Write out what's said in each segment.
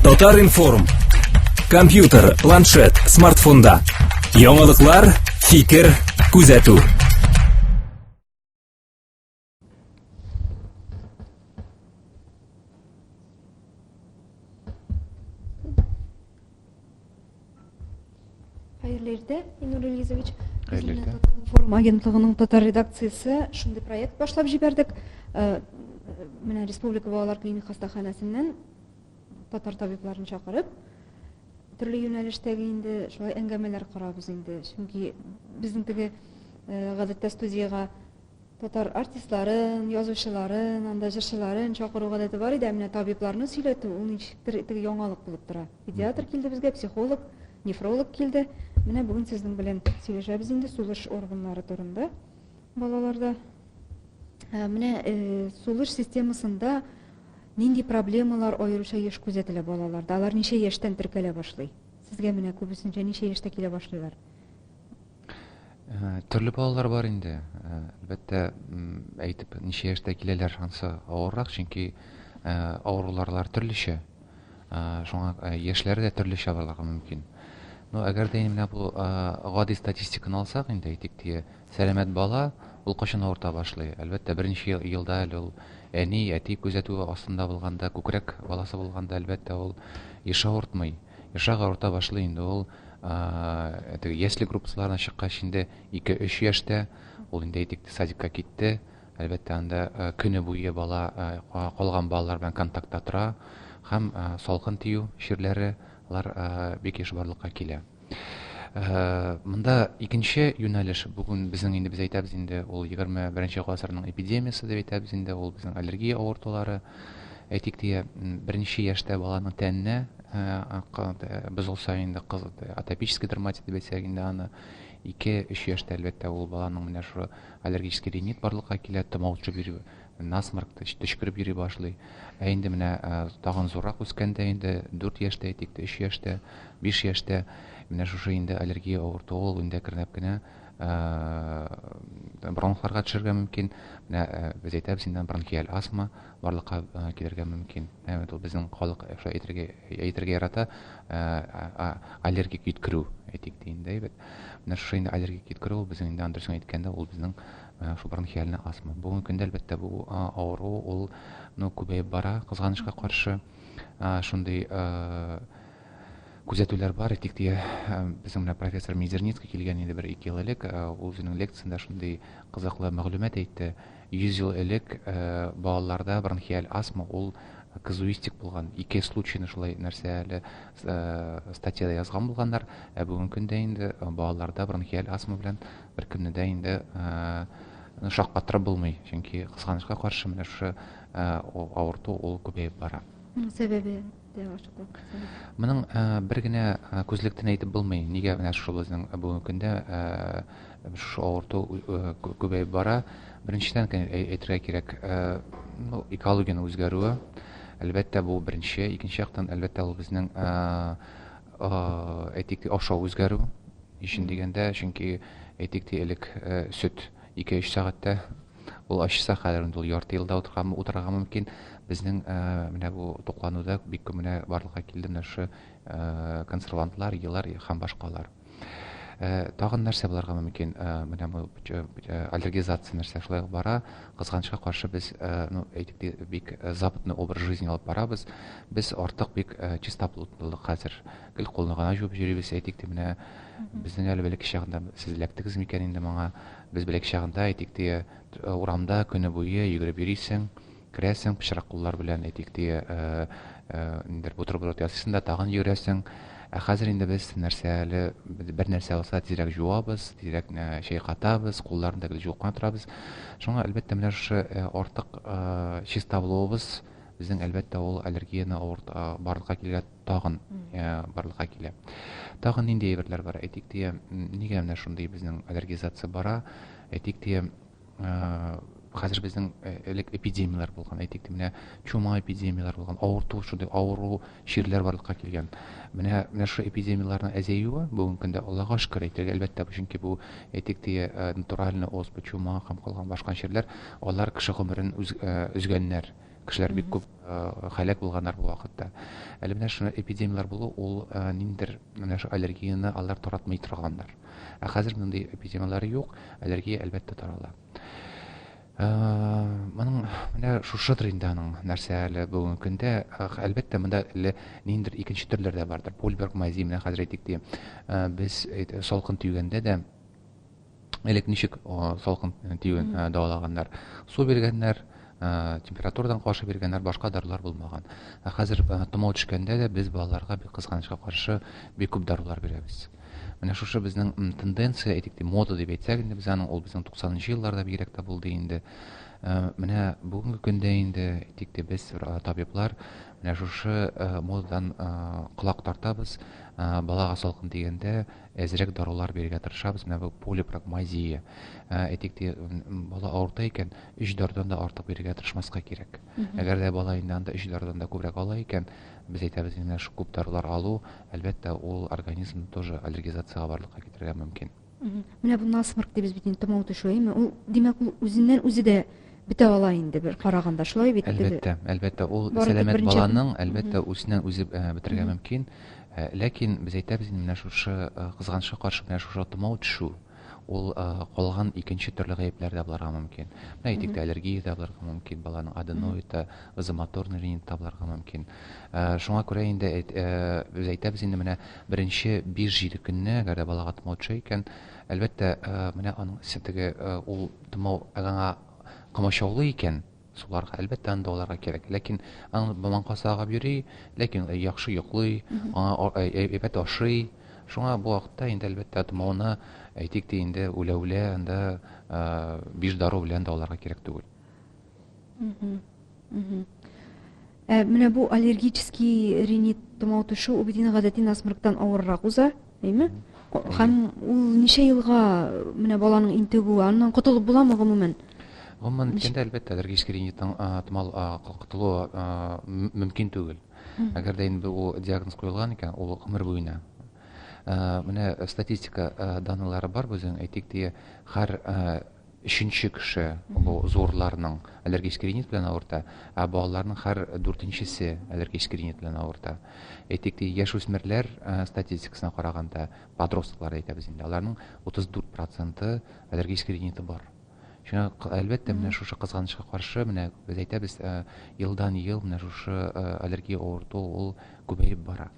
Татар-информ. Компьютер, планшет, смартфонда. Яңалыклар, фикер, күзәтү. Хәерле иртә, Илнур Илгизович. Хәерле иртә. Форум агентлыгының татар редакциясе шундый проект башлап җибәрдек. Менә Республика балалар клиник хастаханәсеннән татар табибларын чакырып, төрле юнәлештәге инде шулай әңгәмәләр корабыз инде. Чөнки безнең теге гадәттә студиягә татар артистларын, язучыларын, анда җырчыларын чакыру гадәте бар иде, ә менә табибларны сөйләтү ул ничектер теге яңалык булып тора. Педиатр килде безгә, психолог, нефролог килде. Менә бүген сезнең белән сөйләшәбез инде сулыш органнары турында балаларда. Менә сулыш системасында нинди проблемалар аеруча еш күзәтелә балаларда? Алар ничә яшьтән теркәлә башлый? Сезгә менә күбесенчә ничә яшьтә килә башлыйлар? Төрле балалар бар инде. Әлбәттә, әйтеп, ничә яшьтә киләләр, ансы авыррак, чөнки авыруларлар төрлечә. Шуңа яшьләре дә төрлечә булырга мөмкин. Ну, әгәр дә инде менә бу гади статистиканы алсак инде, әйтик, тие, сәламәт бала, ул кайчан авырта башлый? Әлбәттә, беренче елда әле ул әни, әти күзәтүе астында булганда, күкрәк баласы булганда, әлбәттә, ул еш авыртмый. Ешрак авырта башлый инде ул теге ясле группаларына чыккач инде 2-3 яшьтә, ул инде әйтик садикка китте. Әлбәттә, анда көне буе бала калган балалар белән контактта тора һәм салкын тию чирләре алар бик еш барлыкка килә. Монда икенче юнәлеш бүген безнең инде без әйтәбез инде ул 21 гасырның эпидемиясе дип әйтәбез инде, ул безнең аллергия авыртулары. Әйтик тия, беренче яшьтә баланың тәненә бозылса инде кыз атопический дерматит дип әйтсәк инде аны 2-3 яшьтә әлбәттә ул баланың менә шул аллергический ринит барлыкка килә, томау төшеп йөри, насморк төчкереп йөри башлый. Ә инде менә тагын зуррак үскәндә инде 4 яшьтә әйтик, 3 яшьтә, 5 яшьтә менә шушы инде аллергия авыртуы ул инде әкренләп кенә бронхларга төшергә мөмкин. Менә без әйтәбез инде бронхиаль астма барлыкка килергә мөмкин. Менә ул безнең халык шулай әйтергә әйтергә ярата, аллергик йөткерү әйтик инде, әйбәт. Менә шушы инде аллергик йөткерү ул безнең инде дөресен әйткәндә ул безнең шул бронхиальный астма. Бүгенге көндә әлбәттә бу авыру ул ну күбәеп бара, кызганычка каршы. Шундый күзәтүләр бар, әйтик тия, безнең менә профессор Мизерницкий килгән иде бер ике ел элек, ул үзенең лекциясендә шундый кызыклы мәгълүмат әйтте. 100 ел элек балаларда бронхиаль астма ул казуистик булган. Ике случайны шулай нәрсә әле статьяда язган булганнар. Ә бүгенге көндә инде балаларда бронхиаль астма белән беркемне дә инде шаккатырып булмый. Чөнки кызганычка каршы менә шушы авырту ул күбәеп бара. Сәбәбе дә ачыклап китсәгез. Моның бер генә күзлектән әйтеп булмый. Нигә менә шул безнең бүгенге көндә шушы авырту күбәеп бара? Беренчедән, әйтергә кирәк, ну, экологиянең үзгәрүе. Әлбәттә, бу беренче. Икенче яктан, әлбәттә, ул безнең әйтик, ашау үзгәрү. Өчен дигәндә, чөнки әйтик, элек сөт 2-3 сәгатьтә ул ачса, хәзер инде ул ярты елда утырырга мөмкин. Безнең менә бу туклануда бик күп менә барлыкка килде менә шушы консервантлар, елар һәм башкалар. Тагын нәрсә булырга мөмкин? Менә бу аллергизация нәрсә шулай ук бара. Кызганычка каршы без, ну, әйтик, бик западный образ жизни алып барабыз. Без артык бик чистоплотнылык хәзер. Гел кулны гына җуып йөрибез, әйтик, менә безнең әле бәләкәй чагында сез эләктегез микән инде моңа? Без бәләкәй чагында, әйтик, тие, урамда көне буе йөгереп йөрисең, керәсең, пычрак куллар белән, әйтик, тие, ниндидер бутерброд ясыйсың да, тагын йөгерәсең. Ә хәзер инде без нәрсә әле, бер нәрсә булса, тизрәк жуабыз, тизрәк чайкатабыз, кулларны да гел жуып кына торабыз. Шуңа, әлбәттә, менә шушы артык чиста булуыбыз безнең, әлбәттә, ул аллергияне барлыкка килергә тагын барлыкка килә. Тагын нинди әйберләр бар? Әйтик, тия, нигә менә шундый безнең аллергизация бара? Әйтик, тия, хәзер безнең элек эпидемияләр булган, әйтик, менә чума эпидемияләр булган, авырту, шундый авыру чирләр барлыкка килгән. Менә менә шул эпидемияләрнең әзәюе бүгенге көндә Аллага шөкер әйтергә, әлбәттә, чөнки бу әйтик, тия, натуральный оспа, чума һәм калган башка чирләр, алар кеше гомерен өзгәннәр. Кешеләр бик күп һәлак булганнар бу вакытта. Әле менә шуны эпидемияләр булу, ул ниндидер менә шу аллергияне алар таратмый торганнар. Ә хәзер мондый эпидемияләр юк, аллергия әлбәттә тарала. Моның менә шушыдыр инде аның нәрсә әле бүгенге көндә. Әлбәттә, монда әле ниндидер икенче төрләр дә бардыр. Полибрахмазия, менә хәзер әйтик ди, без салкын тигәндә дә элек ничек салкын тиюен дәвалаганнар? Су биргәннәр, температурадан каршы биргәннәр, башка дарулар булмаган. Ә хәзер томау төшкәндә дә без балаларга бик кызганычка каршы бик күп дарулар бирәбез. Менә шушы безнең тенденция, әйтик ди, мода дип әйтсәк инде без аның, ул безнең 90 елларда бигрәк тә булды инде. Менә бүгенге көндә инде, әйтик ди, без табиблар менә шушы модадан колак тартабыз. Балага салкын дигәндә әзрәк дарулар бирергә тырышабыз. Менә бу полипрагмазия. Әйтик ди, бала авырта икән, 3 дарудан да артык бирергә тырышмаска кирәк. Әгәр дә бала инде анда 3 дарудан да күбрәк ала икән, без әйтәбез инде, менә шу күп дарулар алу, әлбәттә, ул организмны тоже аллергизациягә барлыкка китерергә мөмкин. Менә бу насморк дибез бит инде, томау төшү, әйеме? Ул, димәк, ул үзеннән үзе дә бетә ала инде бер караганда, шулай бит? Әлбәттә, әлбәттә, ул Бары тик сәламәт берничә көн. баланың, әлбәттә, үзеннән үзе бетерергә мөмкин. Ләкин без әйтәбез инде, менә шушы кызганычка каршы менә шушы томау төшү, ул калган икенче төрле гаепләр дә булырга мөмкин. Менә әйтик тә, аллергия дә булырга мөмкин, баланың аденоиды, вазомоторный ринит та булырга мөмкин. Шуңа күрә инде без әйтәбез инде, менә беренче 5-7 көнне, әгәр дә балага томау төшә икән, әлбәттә, менә аның теге ул томау аңа комачаулый икән, суларга, әлбәттә, аны дәваларга кирәк. Ләкин аның маңкасы агып йөри, ләкин яхшы йоклый, аңа әйбәт ашый. Шуңа бу вакытта инде, әлбәттә, томауны, әйтик тә инде, үлә-үлә анда 5 дару белән дәваларга кирәк түгел. Менә бу аллергический ринит, томау төшү, ул бит инде гадәти насморктан авыррак уза, әйме? Һәм ул ничә елга менә баланың интегүе, аннан котылып буламы гомумән? Гомумән әйткәндә, әлбәттә, аллергический риниттан томау котылу мөмкин түгел. Әгәр дә инде ул диагноз куелган икән, ул гомер буена. Менә статистика данныйлары бар безнең, әйтик ди, һәр өченче кеше бу зурларның аллергический ринит белән авырта, ә балаларның һәр дүртенчесе аллергический ринит белән авырта. Әйтик ди, яшүсмерләр статистикасына караганда, подростклар әйтәбез инде, аларның 34% аллергический риниты бар. Шуңа, әлбәттә, менә шушы кызганычка каршы, менә без әйтәбез, елдан ел менә шушы аллергия авырту ул күбәеп бара.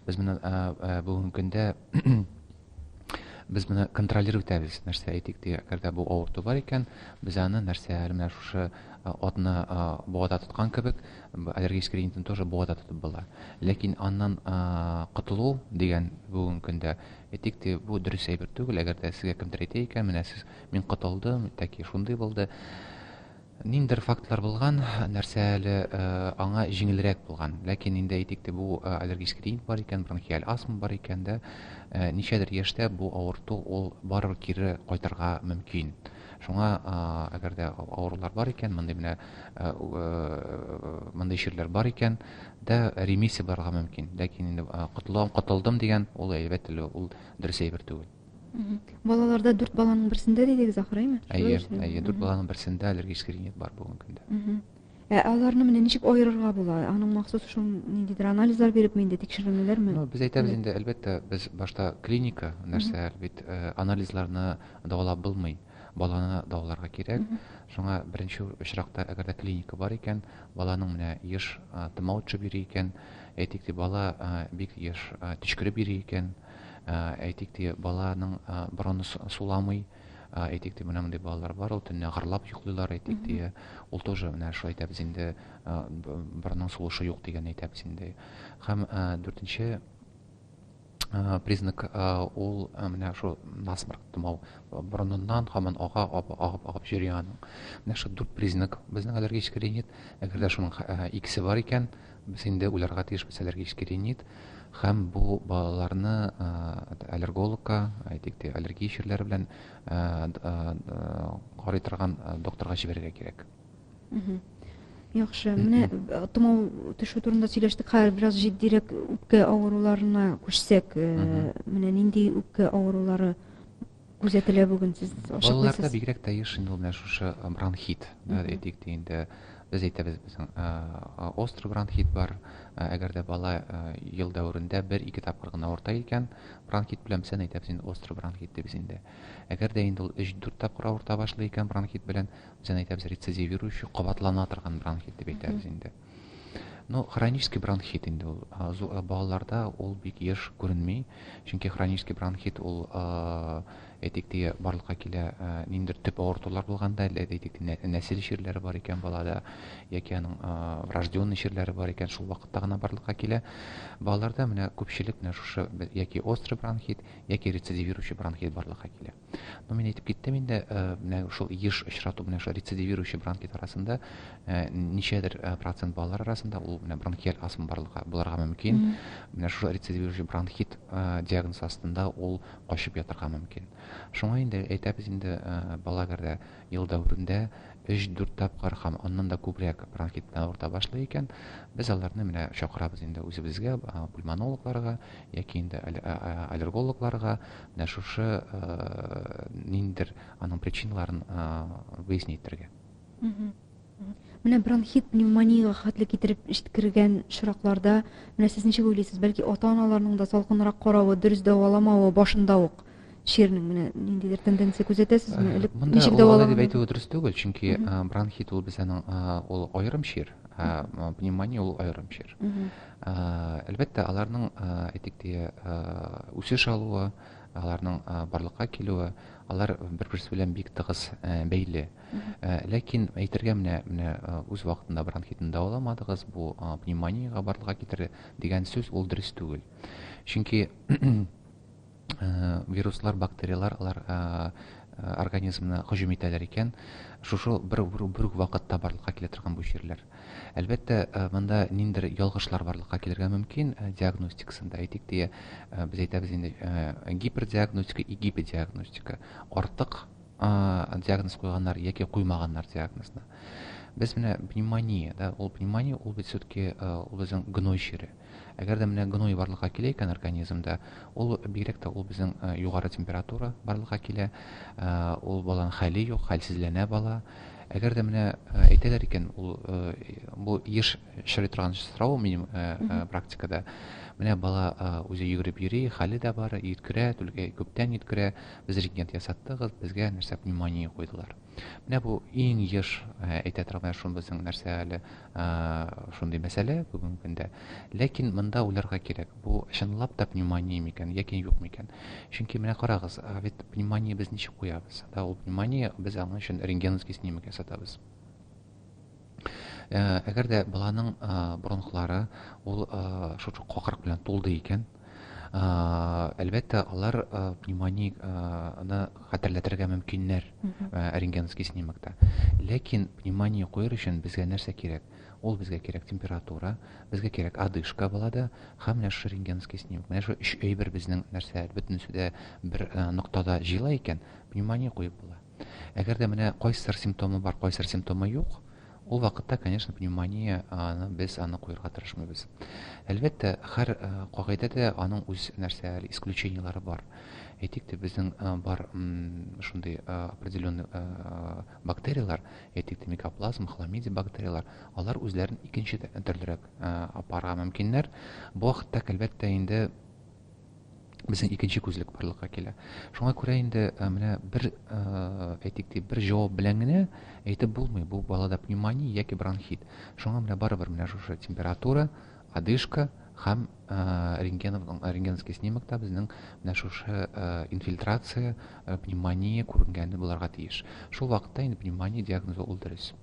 Без моны бүгенге көндә без моны контролировать итәбез. Нәрсә әйтик ди, әгәр дә бу авырту бар икән, без аны нәрсә әле менә шушы атны буада тоткан кебек, аллергический ринитны тоже буада тотып була. Ләкин аннан котылу дигән бүгенге көндә әйтик ди, бу дөрес әйбер түгел. Әгәр дә сезгә кемдер әйтә икән, менә сез мин котылдым, тәки шундый булды. Ниндер фактлар булган, нәрсә әле аңа җиңелрәк булган. Ләкин инде әйтик тә, бу аллергический ринит бар икән, бронхиаль астма бар икән дә, ничәдер яшьтә бу авырту ул барыбер кире кайтырга мөмкин. Шуңа, әгәр дә авырулар бар икән, мондый менә мондый чирләр бар икән, дә ремиссия барырга мөмкин. Ләкин инде котылам, котылдым дигән, ул әйбәт әле, ул дөрес әйбер түгел. Балаларда 4 баланың берсендә дидегез ахыры, әйме? Әйе, әйе, 4 баланың берсендә аллергический ринит бар бүгенге көндә. Ә аларны менә ничек аерырга була? Аның махсус шул ниндидер анализлар биреп инде тикшеренүләрме? Ну, без әйтәбез инде, әлбәттә, без башта клиника нәрсә бит, анализларны дәвалап булмый. Баланы дәваларга кирәк. Шуңа беренче очракта, әгәр дә клиника бар икән, баланың менә еш томау төшеп йөри икән, әйтик ди, бала бик еш төчкереп йөри икән, әйтик ди, баланың борыны суламый, әйтик ди, менә мондый балалар бар, ул төнлә гырлап йоклыйлар, әйтик ди, ул тоже менә шулай әйтәбез инде, борынның сулышы юк дигән әйтәбез инде. Һәм дүртенче признак, ул менә шул насморк, томау, борыныннан һаман ага, агып, агып йөри аның. Менә шул дүрт признак безнең аллергический ринит. Әгәр дә шуның икесе бар икән, без инде уйларга тиешбез аллергический ринит. Һәм бу балаларны аллергологка, әйтик тә, аллергия чирләре белән карый торган докторга җибәрергә кирәк. Яхшы. Менә томау төшү турында сөйләштек. Хәзер бераз җитдирәк үпкә авыруларына күчсәк, менә нинди үпкә авырулары күзәтелә бүген, сез ачыклыйсыз? Балаларда бигрәк тә еш инде ул менә шушы бронхит, да, әйтик тә инде, Без әйтәбез, безнең острый бронхит бар. Әгәр дә бала ел дәверендә бер-ике тапкыр гына авырта икән, бронхит белән без әйтәбез инде острый бронхит дибез инде. Әгәр дә инде ул 3-4 тапкыр авырта башлый икән бронхит белән, без әйтәбез рецидивирующий, кабатлана торган бронхит дип әйтәбез инде. Ну, хронический бронхит инде ул балаларда ул бик еш күренми, чөнки хронический бронхит ул, әйтик тә, барлыкка килә ниндидер төп авыртулар булганда, әйтик тә, нәсел чирләре бар икән балада, яки аның врожденный чирләре бар икән, шул вакытта гына барлыкка килә. Балаларда менә күпчелек менә шушы яки острый бронхит, яки рецидивирующий бронхит барлыкка килә. Но мин әйтеп киттем инде, менә шул еш очрату, менә шул рецидивирующий бронхит арасында ничәдер процент балалар арасында ул менә бронхиаль астма барлыкка булырга мөмкин. Менә шул рецидивирующий бронхит диагноз астында ул качып ятырга мөмкин. Шуңа инде әйтәбез инде, бала әгәр дә ел дәверендә 3-4 тапкыр һәм аннан да күбрәк бронхит белән авырта башлый икән, без аларны менә чакырабыз инде үзебезгә, пульмонологларга яки инде аллергологларга, менә шушы ниндидер аның причиналарын выяснить итәргә. Менә бронхит пневмониягә хәтле китереп җиткергән очракларда, менә сез ничек уйлыйсыз, бәлки ата-аналарның да салкынрак каравы, дөрес дәваламавы башында ук чирнең менә ниндидер тенденция күзәтәсезме? Элек Монда ничек ул алай дип дәвалаган? әйтүе дөрес түгел, чөнки бронхит ул безнең ул аерым чир, ә пневмония ул аерым чир. Әлбәттә, аларның, әйтик тә, үсеш алуы, аларның барлыкка килүе, алар бер-берсе белән бик тыгыз бәйле. Ләкин әйтергә менә үз вакытында бронхитны дәваламадыгыз, бу пневмониягә барлыкка китерде дигән сүз ул дөрес түгел. Чөнки вируслар, бактерияләр алар организмны һөҗүм итәләр икән, шушы бер үк вакытта барлыкка килә торган бу чирләр. Әлбәттә, монда ниндидер ялгышлар барлыкка килергә мөмкин диагностикасында. Әйтик тә, без әйтәбез инде гипердиагностика и гиподиагностика. Артык диагноз куйганнар яки куймаганнар диагнозны. Без менә пневмония, да, ул пневмония, ул бит все-таки ул безнең гной чире. Әгәр дә менә гной барлыкка килә икән организмда, ул бигрәк тә ул безнең югары температура барлыкка килә, ул баланың хәле юк, хәлсезләнә бала. Әгәр дә менә әйтәләр икән, ул бу еш очрый торган сорау минем практикада. Менә бала үзе йөгереп йөри, хәле дә бар, йөткерә, күптән йөткерә, без рентген ясаттык, безгә нәрсә пневмония куйдылар. Менә бу иң еш әйтә торган шул безнең нәрсә әле шундый мәсьәлә бүгенге көндә. Ләкин монда уйларга кирәк, бу чынлап та пневмония микән яки юк микән? Чөнки менә карагыз, бит пневмония без ничек куябыз? Да, ул пневмония без аның өчен рентгеновский снимок ясатабыз. Әгәр дә баланың бронхлары ул шушы какырык белән тулды икән, әлбәттә, алар пневмонияне хәтерләтергә мөмкиннәр рентгеновский снимокта. Ләкин пневмония куер өчен безгә нәрсә кирәк? Ул безгә кирәк температура, безгә кирәк одышка балада һәм менә шушы рентгеновский снимок. Менә шул өч әйбер безнең нәрсә бөтенесе дә бер ноктада җыела икән, пневмония куеп була. Әгәр дә менә кайсыр симптомы бар, кайсыр симптомы юк, ул вакытта, конечно, пневмония аны без аны куярга тырышмыйбыз. Әлбәттә, һәр кагыйдәдә аның үз нәрсә әле исключениеләре бар. Әйтик тә, безнең бар шундый определенный бактерияләр, әйтик тә, микоплазма, хламидия бактерияләр, алар үзләрен икенче төрлерәк апарга мөмкиннәр. Бу вакытта, әлбәттә, инде безнең икенче күзлек барлыкка килә. Шуңа күрә инде менә бер, әйтик тә, бер җавап белән генә әйтеп булмый, бу балада пневмония яки бронхит. Шуңа менә барыбер менә шушы температура, одышка һәм рентгеновский снимокта безнең менә шушы инфильтрация, пневмония күренгәне булырга тиеш. Шул вакытта инде пневмония диагнозы ул дөрес.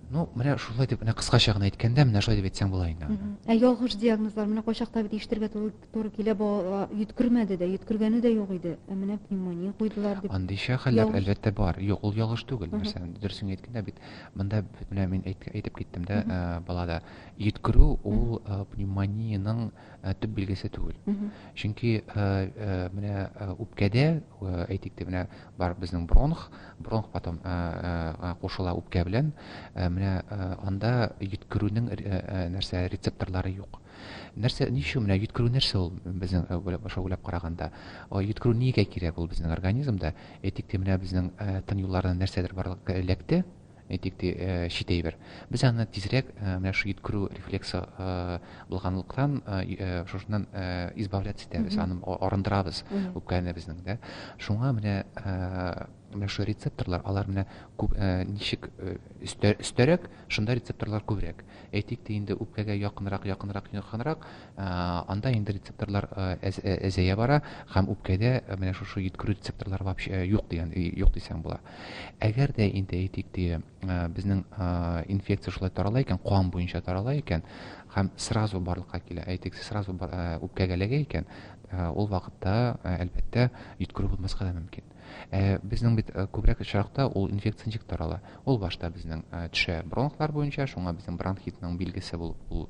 Ну, менә шулай дип, менә кыскача гына әйткәндә, менә шулай дип әйтсәң була инде. Ә ялгыш диагнозлар, менә кайчакта бит ишетергә туры килә, бала йөткермәде дә, йөткергәне дә юк иде. Ә менә пневмония куйдылар дип. Андыйча хәлләр әлбәттә бар. Юк, ул ялгыш түгел. Мәсәлән, дөресен әйткәндә бит, монда менә мин әйтеп киттем дә, балада йөткерү ул пневмониянең төп билгесе түгел. Чөнки менә үпкәдә, әйтик тә, менә бар безнең бронх, бронх потом кушыла үпкә белән, менә анда йөткерүнең нәрсә рецепторлары юк. Нәрсә, ничек менә йөткерү нәрсә ул безнең баша уйлап караганда? Йөткерү нигә кирәк ул безнең организмда? Әйтик тә, менә безнең тын юлларына нәрсәдер барлыкка эләкте, Әйтик ти, чит әйбер. Без аны тизрәк менә шу йөткерү рефлексы булганлыктан шушыннан избавляться итәбез, аны арындырабыз үпкәне безнең дә. Шуңа менә менә шу рецепторлар, алар менә күп ничек өстәрәк, шунда рецепторлар күбрәк. Әйтик тә инде үпкәгә якынрак, якынрак, якынрак, анда инде рецепторлар әзәя бара һәм үпкәдә менә шушы йөткерү рецепторлары вообще юк дигән, юк дисәң була. Әгәр дә инде әйтик ди, безнең инфекция шулай тарала икән, кан буенча тарала икән һәм сразу барлыкка килә, әйтик, сразу үпкәгә эләгә икән, ул вакытта, әлбәттә, йөткерү булмаска да мөмкин. Безнең бит күбрәк очракта ул инфекция ничек тарала? Ул башта безнең төшә бронхлар буенча, шуңа безнең бронхитның билгесе булып ул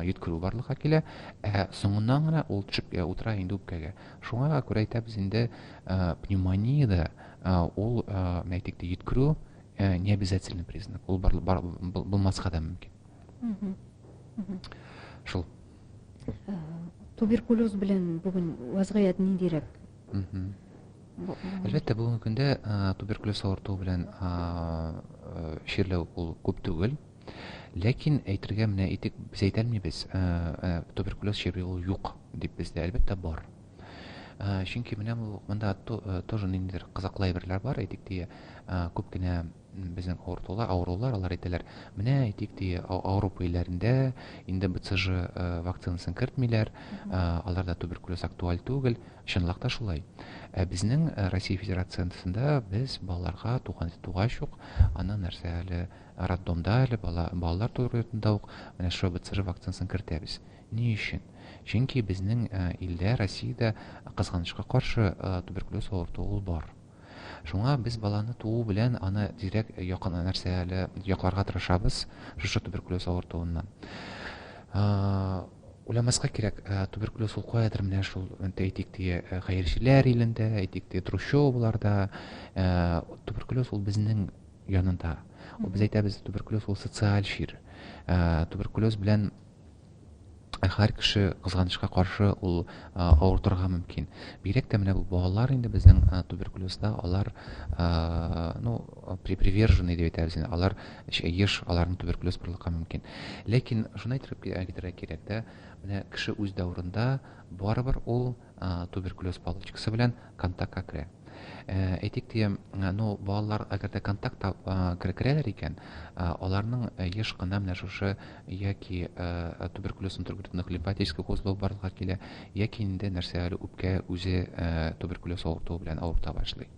йөткерү барлыкка килә. Ә соңыннан гына ул төшеп утыра инде үпкәгә. Шуңа күрә әйтәбез инде, пневмониядә ул, әйтик тә, йөткерү не обязательный признак. Ул булмаска да мөмкин. Шул. Туберкулез белән бүген вазгыять ниндирәк? Әлбәттә, бүгенге көндә туберкулез авыртуы белән чирләү ул күп түгел. Ләкин әйтергә менә әйтик, без әйтә алмыйбыз, туберкулез чире ул юк дип бездә, әлбәттә, бар. Чөнки менә бу монда тоже ниндидер кызыклы әйберләр бар, әйтик тия, күп кенә безнең авыртулар, авырулар, алар әйтәләр, менә әйтик тия, Ауропа илләрендә инде БЦЖ вакцинасын кертмиләр, аларда туберкулез актуаль түгел. Чынлыкта та шулай. Ә безнең Россия Федерациясендә без балаларга туган тугач ук, аны нәрсә әле роддомда әле бала балалар тудыру йортында ук менә шул БЦЖ вакцинасын кертәбез. Ни өчен? Чөнки безнең илдә, Россиядә кызганычка каршы туберкулез авыртуы ул бар. Шуңа без баланы туу белән аны тизрәк якын нәрсә әле якларга тырышабыз шушы туберкулез авыртуыннан. Уйламаска кирәк, туберкулез ул каядыр менә шул, әйтик тие, хәерчеләр илендә, әйтик тие, трущобаларда. Туберкулез ул безнең янында. Ул без әйтәбез, туберкулез ул социаль чир. Туберкулез белән һәр кеше кызганычка каршы ул авыртырга мөмкин. Бигрәк тә менә бу балалар инде безнең туберкулезда алар, ну, приверженный дип әйтәбез инде, алар еш аларның туберкулез барлыкка мөмкин. Ләкин шуны әйтеп китәргә кирәк тә, менә кеше үз дәврында барыбер ул туберкулез палочкасы белән контактка керә. Әйтик тия, ну, балалар әгәр дә контактта керәләр икән, аларның еш кына менә шушы яки туберкулез внутригрудных лимфатических узлов барлыкка килә, яки инде нәрсә әле үпкә үзе туберкулез авыртуы белән авырта башлый.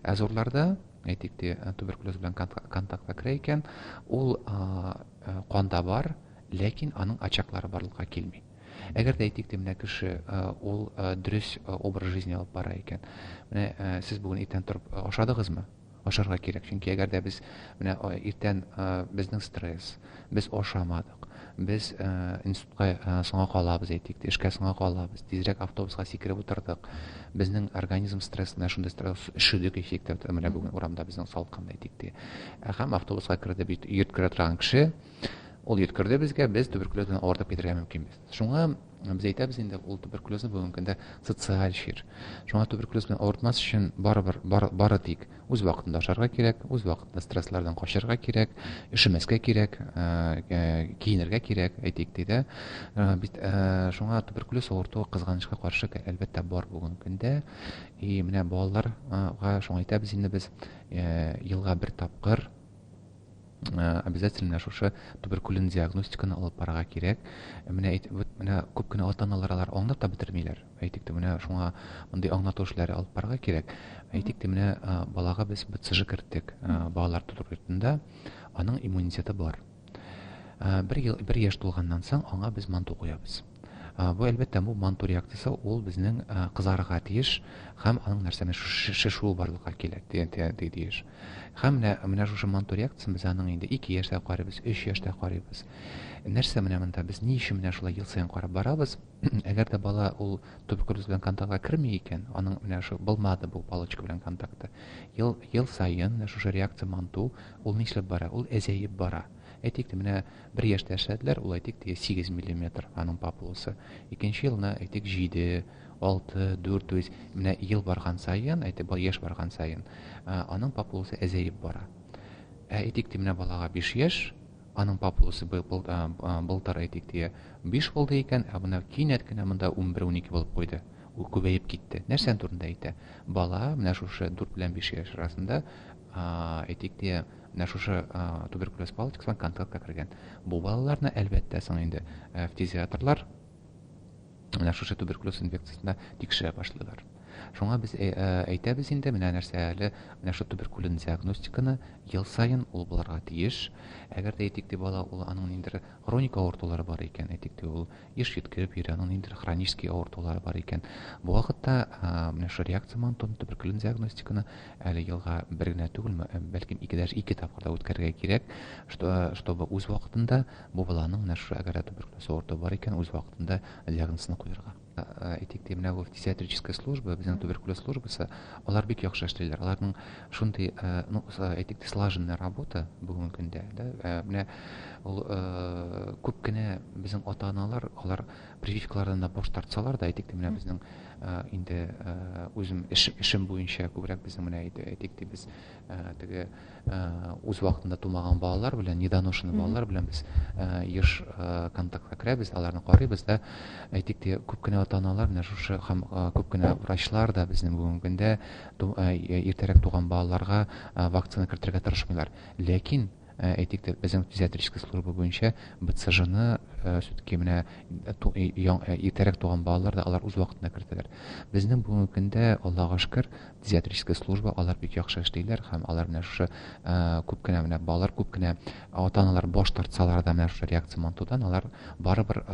Ә зурларда, әйтик тә, туберкулез белән контактка керә икән, ул канда бар, ләкин аның очаглары барлыкка килми. Әгәр дә әйтик тә, менә кеше ул дөрес образ жизни алып бара икән. Менә сез бүген иртән торып ашадыгызмы? Ашарга кирәк. Чөнки әгәр дә без менә иртән безнең стресс, без ашамадык, без институтка соңга калабыз, әйтик тә, эшкә соңга калабыз, тизрәк автобуска сикереп утырдык. Безнең организм стресс, менә шундый стресс, өшедек әйтик тә, менә бүген урамда безнең салкын әйтик тә. Һәм автобуска керде бит йөткерә торган кеше, ул йөткерде безгә, без туберкулез белән авыртып китәргә мөмкинбез. Шуңа без әйтәбез инде, ул туберкулезны бүгенге көндә социаль чир. Шуңа туберкулез белән авыртмас өчен барыбер бар, бары тик үз вакытында ашарга кирәк, үз вакытында стресслардан качарга кирәк, өшемәскә кирәк, киенергә кирәк, әйтик ди дә. Бит шуңа туберкулез авыртуы кызганычка каршы әлбәттә бар бүгенге көндә. И менә балаларга шуңа әйтәбез инде без елга бер тапкыр обязательно шушы туберкулин диагностиканы алып барырга кирәк. Менә вот менә күп кенә ата-аналар алар аңлап та бетермиләр. Әйтик тә, менә шуңа мондый аңлату эшләре алып барырга кирәк. Әйтик тә, менә балага без БЦЖ керттек, балалар тудыру йортында, аның иммунитеты бар. Бер ел, бер яшь тулганнан соң аңа без манту куябыз. Бу әлбәттә, бу манту реакциясе ул безнең кызарырга тиеш һәм аның нәрсәне шешүе барлыкка килә тиеш. Һәм менә менә шушы манту реакциясен без аның инде 2 яшьтә карыйбыз, 3 яшьтә карыйбыз. Нәрсә менә монда без ни өчен менә шулай ел саен карап барабыз? Әгәр дә бала ул туберкулез белән контактка керми икән, аның менә шу булмады бу палочка белән контакты. Ел ел саен менә шушы реакция манту ул нишләп бара? Ул әзәеп бара. Әйтик тә, менә бер яшьтә эшләделәр, ул әйтик тә 8 миллиметр аның папуласы. Икенче елны әйтик 7, 6, 4, то есть менә ел барган саен, әйтик, яшь барган саен, аның папуласы әзәеп бара. Ә әйтик ди, менә балага 5 яшь, аның папуласы былтыр әйтик ди, 5 булды икән, ә менә кинәт кенә монда 11-12 булып куйды. Ул күбәеп китте. Нәрсәнең турында әйтә? Бала менә шушы 4 белән 5 яшь арасында, әйтик ди, менә шушы туберкулез палочкасы белән контактка кергән. Бу балаларны, әлбәттә, соң инде фтизиатрлар менә шушы туберкулез инфекциясендә тикшерә башлыйлар. Шуңа без әйтәбез инде, менә нәрсә әле, менә шул туберкулин диагностиканы ел саен ул булырга тиеш. Әгәр дә әйтик ди бала, ул аның ниндидер хроник авыртулары бар икән, әйтик ди, ул еш йөткереп йөри, аның ниндидер хронический авыртулары бар икән. Бу вакытта менә шул реакция Мантон туберкулин диагностиканы әле елга бер генә түгел, бәлкем ике, даже ике тапкыр да үткәрергә кирәк, чтобы үз вакытында бу баланың менә шушы әгәр дә туберкулез авыртуы бар икән, үз вакытында диагнозын куярга. Әйтик ди, менә бу фтизиатрическая служба, безнең туберкулез службасы, алар бик яхшы эшлиләр. Аларның шундый, ну, әйтик ди, слаженная работа бүгенге көндә, да, менә ул күп кенә безнең ата-аналар, алар прививкалардан да баш тартсалар да, әйтик ди, менә безнең инде үзем эшем буенча күбрәк безнең менә әйтик ди, без теге үз вакытында тумаган балалар белән, недоношенный балалар белән без еш контактка керәбез, аларны карыйбыз да, әйтик ди, күп кенә ата-аналар менә шушы һәм күп кенә врачлар да безнең бүгенге көндә иртәрәк туган балаларга вакцина кертергә тырышмыйлар. Ләкин, әйтик тә, безнең фтизиатрическая служба буенча БЦЖны все-таки менә иртәрәк туган балалар да алар үз вакытында кертәләр. Безнең бүгенге көндә, Аллага шөкер, фтизиатрическая служба алар бик яхшы эшлиләр һәм алар менә шушы күп кенә менә балалар, күп кенә ата-аналар баш тартсалар да менә шушы реакция Мантудан алар барыбер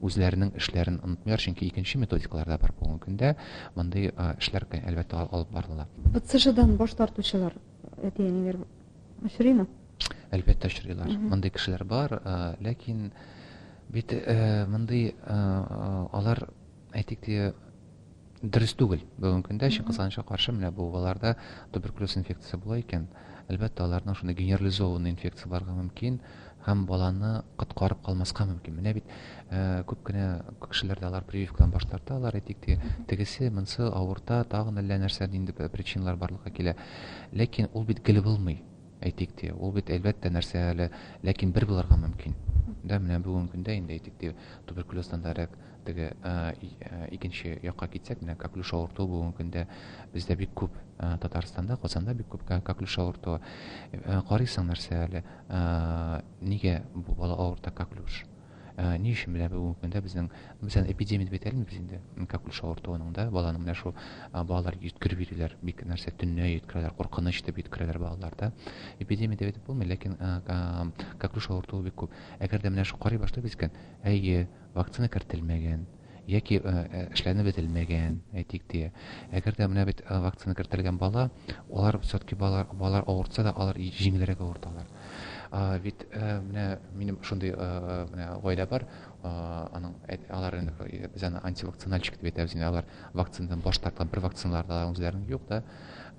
үзләренең эшләрен онытмыйлар, чөнки икенче методикалар да бар бүгенге көндә. Мондый эшләр, әлбәттә, алып барыла. БЦЖдан баш тартучылар әти-әниләр очрыймы? Әлбәттә очрыйлар. Мондый кешеләр бар, ләкин бит мондый алар, әйтик ди, дөрес түгел бүгенге көндә, чөнки кызганычка каршы менә бу балаларда туберкулез инфекциясе була икән, әлбәттә, аларның шундый генерализованный инфекция барырга мөмкин һәм баланы коткарып калмаска мөмкин. Менә бит күп кенә кешеләрдә алар прививкадан баш тарталар, әйтик ди, тегесе, монсы авырта, тагын әллә нәрсә нинди причиналар барлыкка килә. Ләкин ул бит гел булмый, әйтик ди, ул бит әлбәттә нәрсә әле, ләкин бер булырга мөмкин. Да, менә бүгенге көндә инде әйтик ди, туберкулездан да рәк теге икенче якка китсәк, менә коклюш авыртуы бүгенге көндә бездә бик күп, Татарстанда, Казанда бик күп коклюш авыртуы. Карыйсың нәрсә әле, нигә бу бала авырта коклюш? Ни өчен менә бүгенге көндә безнең, мәсәлән, эпидемия дип әйтә алмыйбыз инде коклюш авыртуының да, баланың менә шул балалар йөткереп йөриләр, бик нәрсә төнлә йөткерәләр, куркыныч дип йөткерәләр балалар да. Эпидемия дип әйтеп булмый, ләкин коклюш авыртуы бик күп. Әгәр дә менә шул карый башлыйбыз икән, әйе, вакцина кертелмәгән, яки эшләнеп бетелмәгән, әйтик ди. Әгәр дә менә бит вакцина кертелгән бала, алар все-таки балалар авыртса да, алар җиңелрәк авырталар. Бит менә минем шундый менә гаилә бар, аның, алар инде, без аны антивакцинальщик дип әйтәбез инде, алар вакцинадан баш тарткан, бер вакциналар да үзләренең юк да.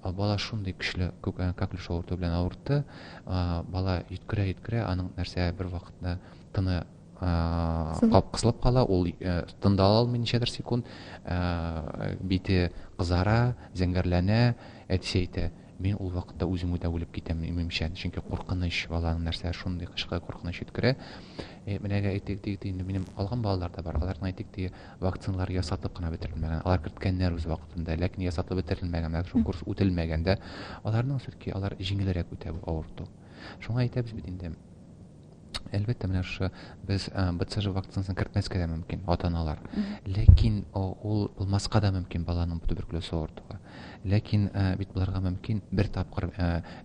Бала шундый көчле коклюш авыртуы белән авыртты, бала йөткерә-йөткерә, аның нәрсә бер вакытта тыны кысылып кала, ул тын да ала алмый ничәдер секунд, бите кызара, зәңгәрләнә, әтисе әйтә, мин ул вакытта үзем дә үлеп китәм, минемчә, чөнки куркыныч, баланың нәрсә шундый кычкы куркыныч йөткерә. Менә әйтик, тик, инде минем калган балалар да бар, аларның әйтик, ди, вакциналар ясатып кына бетерелмәгән, алар керткәннәр үз вакытында, ләкин ясатып бетерелмәгән, шул курс үтелмәгән дә, аларның все-таки алар җиңелрәк үтә бу авырту. Шуңа әйтәбез бит инде, әлбәттә, менә шушы без БЦЖ вакцинасын кертмәскә дә мөмкин ата-аналар. Ләкин ул булмаска да мөмкин баланың туберкулез авыртуы. Ләкин бит булырга мөмкин бер тапкыр,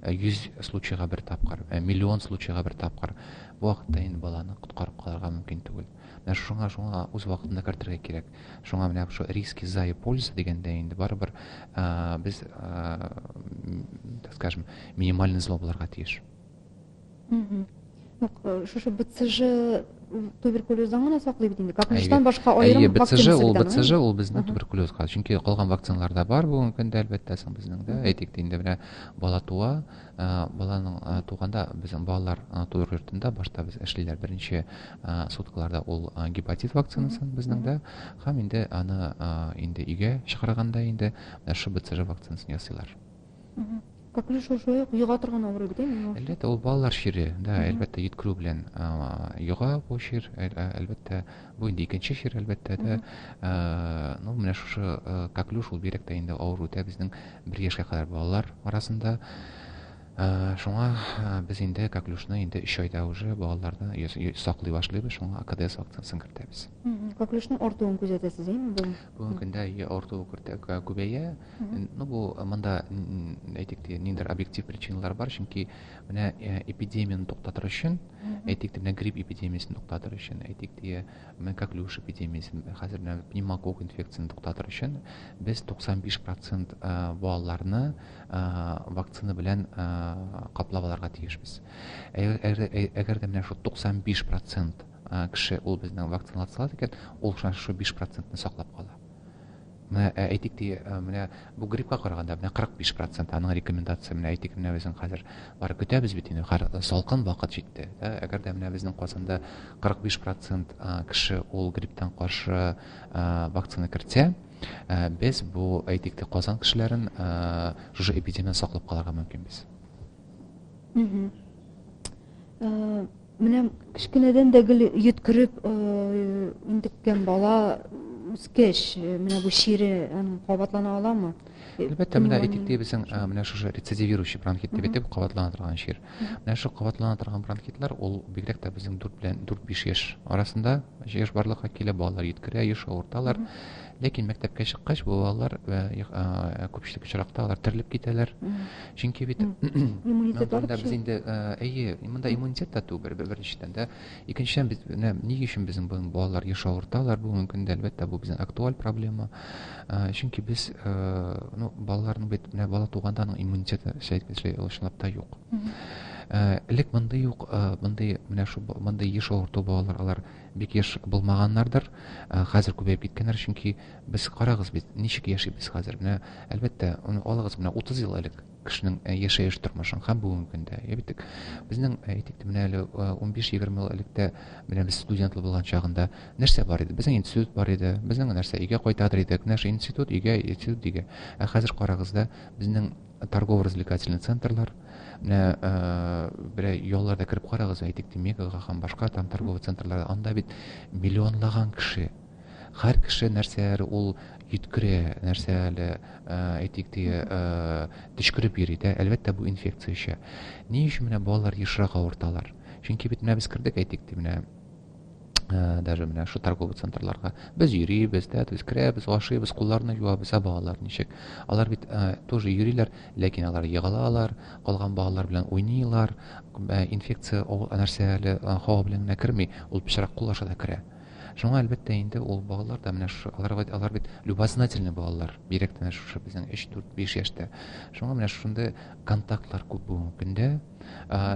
100 случайга бер тапкыр, миллион случайга бер тапкыр. Бу вакытта инде баланы коткарып калырга мөмкин түгел. Менә шуңа үз вакытында кертергә кирәк. Шуңа менә шул риски за и польза дигәндә инде барыбер без, так скажем, минимальный зло булырга тиеш. Юк, шушы БЦЖ туберкулездан гына саклый бит инде. Коклюштан башка аерым Әйе, БЦЖ ул, БЦЖ ул безнең туберкулезга. Чөнки калган вакциналар да бар бүгенге көндә, әлбәттә, соң безнең дә. Әйтик тә инде, менә бала туа, баланың туганда безнең балалар тудыру йортында башта без эшлиләр беренче суткаларда ул гепатит вакцинасын безнең дә, һәм инде аны инде өйгә чыгарганда инде менә шул БЦЖ вакцинасын ясыйлар. Коклюш ул шулай ук йога торган авыру бит, әйеме? Әлбәттә, ул балалар чире, да, әлбәттә, йөткерү белән йога бу чир, әлбәттә, бу инде икенче чир, әлбәттә, да. Ну, менә шушы коклюш ул бигрәк тә инде авыр үтә безнең 1 яшькә кадәр балалар арасында. Шуңа без инде коклюшны инде 3 айда уже балаларны саклый башлыйбыз, шуңа АКДС вакцинасын кертәбез. Коклюшның артуын күзәтәсез, әйеме бүген? Бүгенге көндә артуы күбәя. Ну, бу монда, әйтик, ниндидер объектив причиналар бар, чөнки менә эпидемияне туктатыр өчен, әйтик, менә грипп эпидемиясен туктатыр өчен, әйтик, менә коклюш эпидемиясен, хәзер менә пневмококк инфекциясен туктатыр өчен без 95% балаларны вакцина белән каплап алырга тиешбез. Әгәр дә менә шул 95% кеше ул безнең вакцинацияләнә икән, ул шушы 5%-ны саклап кала. Менә әйтик ди, менә бу гриппка караганда менә 45% аның рекомендация. Менә әйтик, менә безнең хәзер бары көтәбез бит инде, салкын вакыт җитте. Да? Әгәр дә менә безнең Казанда 45% кеше ул грипптан каршы вакцина кертсә, без бу әйтик ди Казан кешеләрен шушы эпидемияне саклап калырга мөмкинбез. Менә кечкенәдән дә гел йөткереп интеккән бала үскәч, менә бу чире аның кабатлана аламы? Әлбәттә, менә әйтик ди, безнең менә шушы рецидивирующий бронхит дип әйтеп кабатлана торган чир. Менә шул кабатлана торган бронхитлар ул бигрәк тә безнең 4 белән 4-5 яшь арасында яшь барлыкка килә, балалар йөткерә, еш авырталар. Ләкин мәктәпкә чыккач, бу балалар күпчелек очракта алар терелеп китәләр. Чөнки бит иммунитет бар. Без инде әйе, монда иммунитет та түгел, беренчедән дә. Икенчедән, без менә ни өчен безнең бүген балалар еш авырталар бүгенге көндә, әлбәттә, бу безнең актуаль проблема. Чөнки без, ну, балаларның бит менә бала туганда аның иммунитеты ул чынлап та юк. Элек мондый юк, мондый менә шу мондый еш авырту балалар алар бик еш булмаганнардыр. Хәзер күбәеп киткәннәр, чөнки без карагыз бит, ничек яшибез хәзер. Менә, әлбәттә, алыгыз менә 30 ел элек кешенең яшәеш тормышын һәм бүгенге көндә. Я бит безнең әйтик, менә әле 15-20 ел элек тә менә без студентлы булган чагында нәрсә бар иде? Безнең институт бар иде. Безнең нәрсә өйгә кайтадыр идек. Менә институт өйгә, институт өйгә. Ә хәзер карагыз да, безнең торгово-развлекательный центрлар, менә берәр ялларда кереп карагыз, әйтик, Мегага һәм башка там торговый центрларда, анда бит миллионлаган кеше. Һәр кеше нәрсә әле ул йөткерә, нәрсә әле әйтик ди, төчкереп йөри дә, әлбәттә, бу инфекция эчә. Ни өчен менә балалар ешрак авырталар? Чөнки бит менә без кердек, әйтик ди, менә даже менә шу торговый центрларга без йөрибез, да, то есть керәбез, ашыйбыз, кулларны юабыз, ә балалар ничек? Алар бит тоже йөриләр, ләкин алар егылалар, калган балалар белән уйныйлар, инфекция нәрсә әле һава белән генә керми, ул пычрак кул аша да керә. Шуңа әлбәттә инде ул балалар да менә шушы, алар бит любознательный балалар, бигрәк тә шушы безнең 3, 4, 5 яшьтә. Шуңа менә шушындый контактлар күп бүгенге көндә.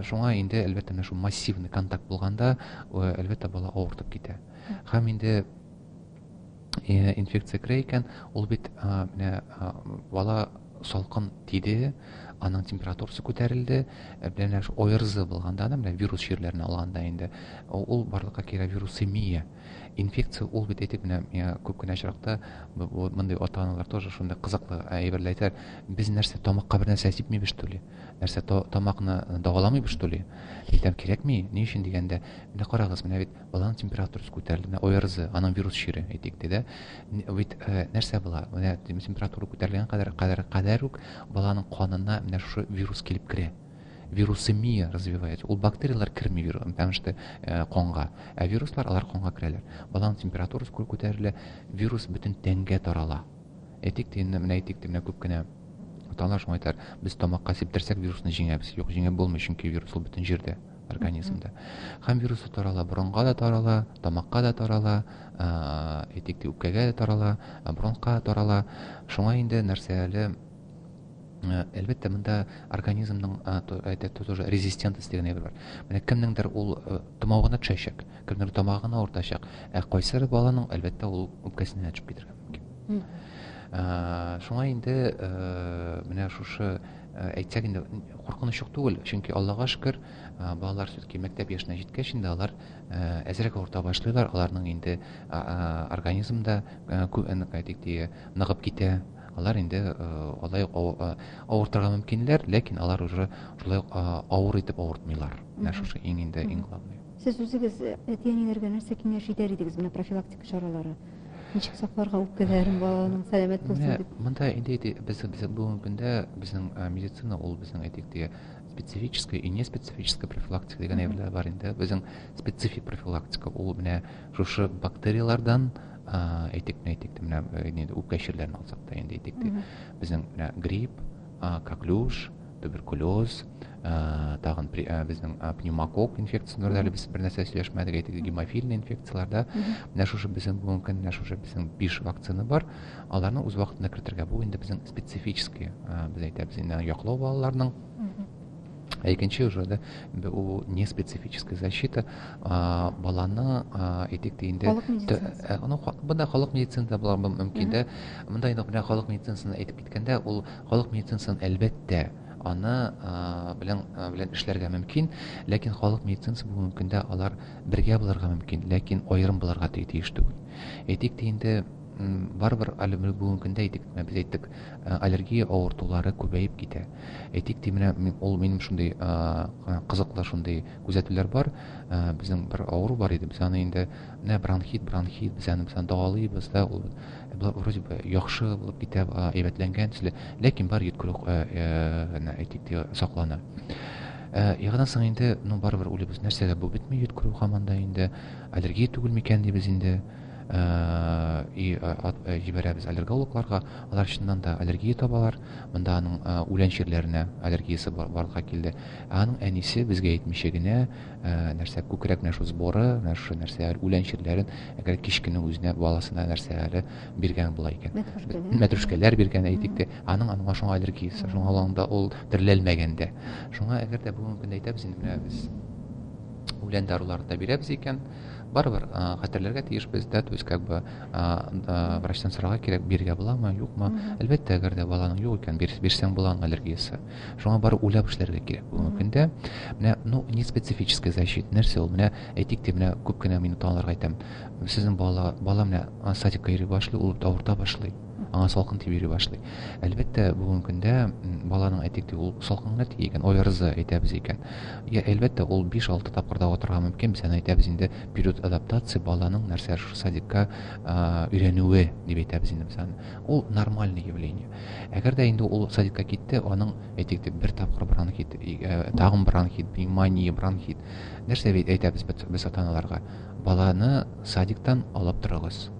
Шуңа инде әлбәттә менә шул массивный контакт булганда, әлбәттә бала авыртып китә. Һәм инде инфекция керә икән, ул бит менә бала салкын тиде, аның температурасы күтәрелде, менә шу ОРЗ булганда да, менә вирус чирләрен алганда инде, ул барлыкка килә вирусемия. Инфекция ул бит әйтик, менә күп кенә очракта мондый ата-аналар тоже шундый кызыклы әйберләр әйтәләр. Без нәрсә тамакка бер нәрсә сипмибез что ли? Нәрсә тамакны дәваламыйбыз что ли? Әйтәм, кирәкми. Ни өчен дигәндә, менә карагыз, менә бит баланың температурасы күтәрелде, менә ОРЗ, аның вирус чире, әйтик дә. Бит нәрсә була? Менә температура күтәрелгән кадәр үк баланың канына менә шушы вирус килеп керә. Вирусемия развивается. Ул бактерияләр керми вирус, потому что канга. Ә вируслар алар канга керәләр. Баланың температурасы күтәрелә, вирус бөтен тәнгә тарала. Әйтик тә, менә әйтик тә, менә күп кенә ата-аналар шуңа әйтәләр, без тамакка сиптерсәк вирусны җиңәбез. Юк, җиңеп булмый, чөнки вирус ул бөтен җирдә, организмда. Һәм вирусы тарала, борынга да тарала, тамакка да тарала, әйтик тә, үпкәгә дә тарала, бронхка да тарала. Шуңа инде нәрсә әле, әлбәттә, монда организмның тоже резистентность дигән әйбер бар. Менә кемнеңдер ул томау гына төшәчәк, кемнеңдер тамагы гына авыртачак, ә кайсыр баланың, әлбәттә, ул үпкәсенә төшеп китәргә мөмкин. Шуңа инде менә шушы әйтсәк инде куркыныч юк түгел, чөнки Аллага шөкер, балалар все-таки мәктәп яшенә җиткәч инде алар әзрәк авырта башлыйлар, аларның инде организмда әйтик, ныгып китә. Алар инде алай авыртырга мөмкиннәр, ләкин алар уже шулай ук авыр итеп авыртмыйлар. Менә шушы иң инде иң главный. Сез үзегез әти-әниләргә нәрсә киңәш итәр идегез, менә профилактика чаралары? Ничек сакларга үпкәләрен баланың сәламәт булсын дип? Монда инде без бүгенге көндә безнең медицина ул безнең әйтик тә специфическая и неспецифическая профилактика дигән әйберләр бар инде. Безнең специфик профилактика ул менә шушы бактерияләрдән әйтик, менә әйтик, менә инде үпкә чирләрен алсак та инде әйтик, безнең менә грипп, коклюш, туберкулез, тагын безнең пневмококк инфекциясе әле без бер нәрсә сөйләшмәдек, әйтик, гемофильный инфекцияләрдә. Менә шушы безнең бүгенге көндә менә шушы безнең 5 вакцина бар. Аларны үз вакытында кертергә. Бу инде безнең специфический, без әйтәбез инде яклау балаларның. Ә икенче уже да бу не специфическая защита баланы әйтик тә инде халык медицинасы. Ну, бында халык медицинасы була мөмкин дә. Монда инде менә халык медицинасын әйтеп киткәндә, ул халык медицинасын әлбәттә аны белән белән эшләргә мөмкин, ләкин халык медицинасы бүгенге көндә алар бергә булырга мөмкин, ләкин аерым булырга тиеш түгел. Әйтик тә инде барыбер әле бүгенге көндә әйтик, без әйттек, аллергия авыртулары күбәеп китә. Әйтик тә менә ул минем шундый кызыклы шундый күзәтүләр бар. Безнең бер авыру бар иде, без аны инде менә бронхит, бронхит, без аны дәвалыйбыз да, ул вроде бы яхшы булып китә, әйбәтләнгән төсле, ләкин бар йөткерү әйтик тә саклана. Ягъдан соң инде, ну барыбер уйлыйбыз, нәрсәгә бу бетми йөткерү һаман да инде, аллергия түгел микән дибез инде. И җибәрәбез аллергологларга, алар чыннан да аллергия табалар. Монда аның үлән чирләренә аллергиясе барлыкка килде. Ә аның әнисе безгә әйтмичә генә нәрсә күкрәк менә шул сборы, менә шушы нәрсә үлән чирләрен әгәр кечкенә үзенә баласына нәрсә әле биргән була икән. Мәтрүшкәләр биргән әйтик тә, аның аңа шуңа аллергиясе, шуңа анда ул тереләлмәгән дә. Шуңа әгәр дә бүгенге көндә әйтәбез инде менә без үлән даруларын да бирәбез икән, барыбер хәтерләргә тиешбез дә, то есть как бы врачтан сорарга кирәк, бирергә буламы, юкмы. Әлбәттә, әгәр дә баланың юк икән, бирсәң була аның аллергиясе. Шуңа барып уйлап эшләргә кирәк бүгенге көндә. Менә, ну, не специфическая защита. Нәрсә ул? Менә әйтик тә, менә күп кенә мин ата-аналарга әйтәм. Сезнең бала, бала менә садикка йөри башлый, ул авырта башлый. Аңа салкын тиеп йөри башлый. Әлбәттә, бүгенге көндә баланың әйтик тә, ул салкын гына тия икән, ОРЗ әйтәбез икән. Я, әлбәттә, ул 5-6 тапкыр да авыртырга мөмкин. Без аны әйтәбез инде период адаптации баланың нәрсә шушы садикка өйрәнүе дип әйтәбез инде без аны. Ул нормальный явление. Әгәр дә инде ул садикка китте, аның әйтик тә бер тапкыр бронхит, тагын бронхит, пневмония, бронхит. Нәрсә әйтәбез без ата-аналарга? Баланы садиктан алып торыгыз.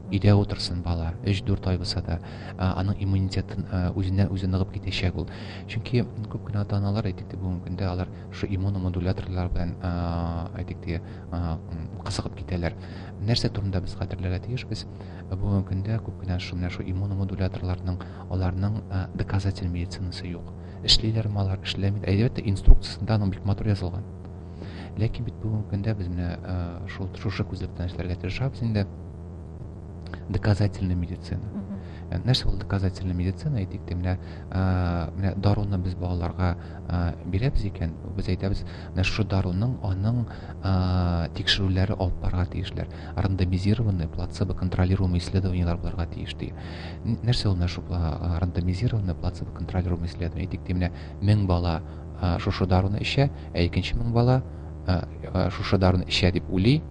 Өйдә утырсын бала, 3-4 ай булса да, аның иммунитетын үзеннән үзе ныгып китәчәк ул. Чөнки күп кенә ата-аналар әйтик тә бүгенге көндә алар шушы иммуномодуляторлар белән әйтик тә кызыгып китәләр. Нәрсә турында без хәтерләргә тиешбез? Бүгенге көндә күп кенә шул менә шул иммуномодуляторларның аларның доказатель медицинасы юк. Эшлиләрме алар, эшләмиләр. Әлбәттә, инструкциясендә аның бик матур язылган. Ләкин бит бүгенге көндә без менә шул шушы күзлектән эшләргә тырышабыз инде. Доказательная медицина. Нәрсә ул доказательная медицина? Әйтик тә, менә менә даруны без балаларга бирәбез икән, без әйтәбез, менә шушы даруның аның тикшерүләре алып барырга тиешләр. Рандомизированный, плацебо-контролируемый исследованиелар булырга тиеш ди. Нәрсә ул менә шул рандомизированный, плацебо-контролируемый исследование? Әйтик тә, менә 1000 бала шушы даруны эчә, ә икенче 1000 бала шушы даруны эчә дип уйлый.